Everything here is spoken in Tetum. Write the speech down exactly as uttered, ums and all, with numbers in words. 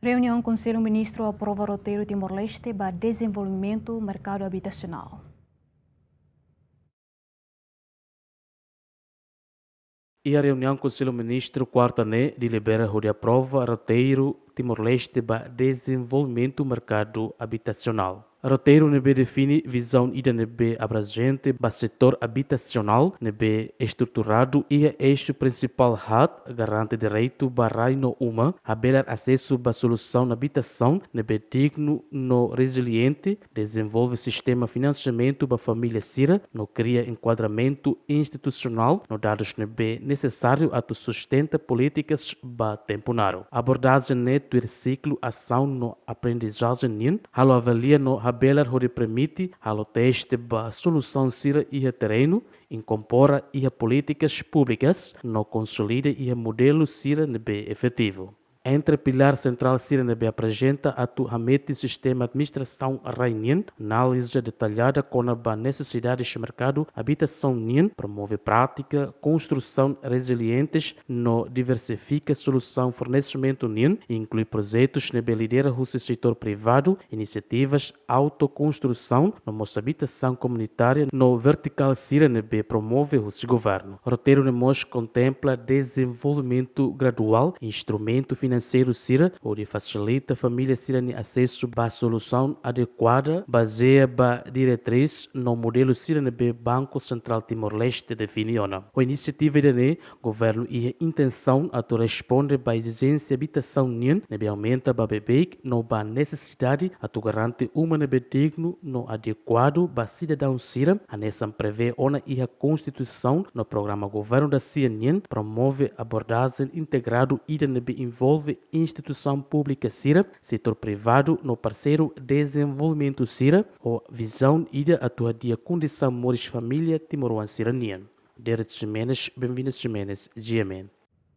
Reuniaun Konsellu Ministru aprova roteiru Timor-Leste ba dezenvolvimentu merkadu abitasionál. Iha reuniaun Konsellu Ministru kuarta ne'e delibera hodi aprova roteiru Timor-Leste ba dezenvolvimentu merkadu abitasionál. Roteiru ne'ebé define vizaun ida ne'ebé abrajente ba setór abitasionál ne'ebé estruturadu iha eixu prinsipál haat: garante direitu ba rai no uma, habelar asesu ba solusaun abitasaun ne'ebé dignu no reziliente, dezenvolve sistema finansiamentu ba família sira no kria enkuadramentu institusionál no dadus ne'ebé nesesáriu atu sustenta polítikas ba tempu naruk. Abordajen ne'e tuir siklu asaun no aprendizajen nian, halo avalia no habelar hodi permite halo teste ba solusaun sira iha terrenu, inkorpora iha polítikas públikas no konsolida iha modelu sira ne'ebé efetivu. Entre pilár sentrál sira ne'ebé aprezenta atu hametin sistema administrasaun rai nian, análize detallada kona-ba nesesidades merkadu abitasaun nian, promove prátika konstrusaun rezilientes no diversifika solusaun fornesimentu nian, inklui projetus ne'ebé lidera husi setór privadu, inisiativas autokonstrusaun no mós abitasaun komunitária no vertikál sira ne'ebé promove husi governu. Roteiru ne'e mós kontempla dezenvolvimentu graduál instrumentu finanseiru sira hodi fasilita família sira-nia asesu ba solusaun adekuada, bazeia ba diretriz no modelu sira ne'ebé Banku Sentrál Timor-Leste define ona. Ho inisiativa ida-ne'e, governu iha intensaun atu responde ba ezijénsia abitasaun nian ne'ebé aumenta ba beibeik no ba nesesidade atu garante uma ne'ebé dignu no adekuadu ba sidadaun sira, hanesan prevee ona iha Konstituisaun no programa governu da-sia nian, promove abordajen integradu ida ne'ebé envolve instituisaun públika sira, setór privadu no parseiru dezenvolvimentu sira, ho vizaun ida atu hadi'a kondisaun moris família timoroan sira-nian. Derek Ximenes, Benvinda Ximenes, G M N.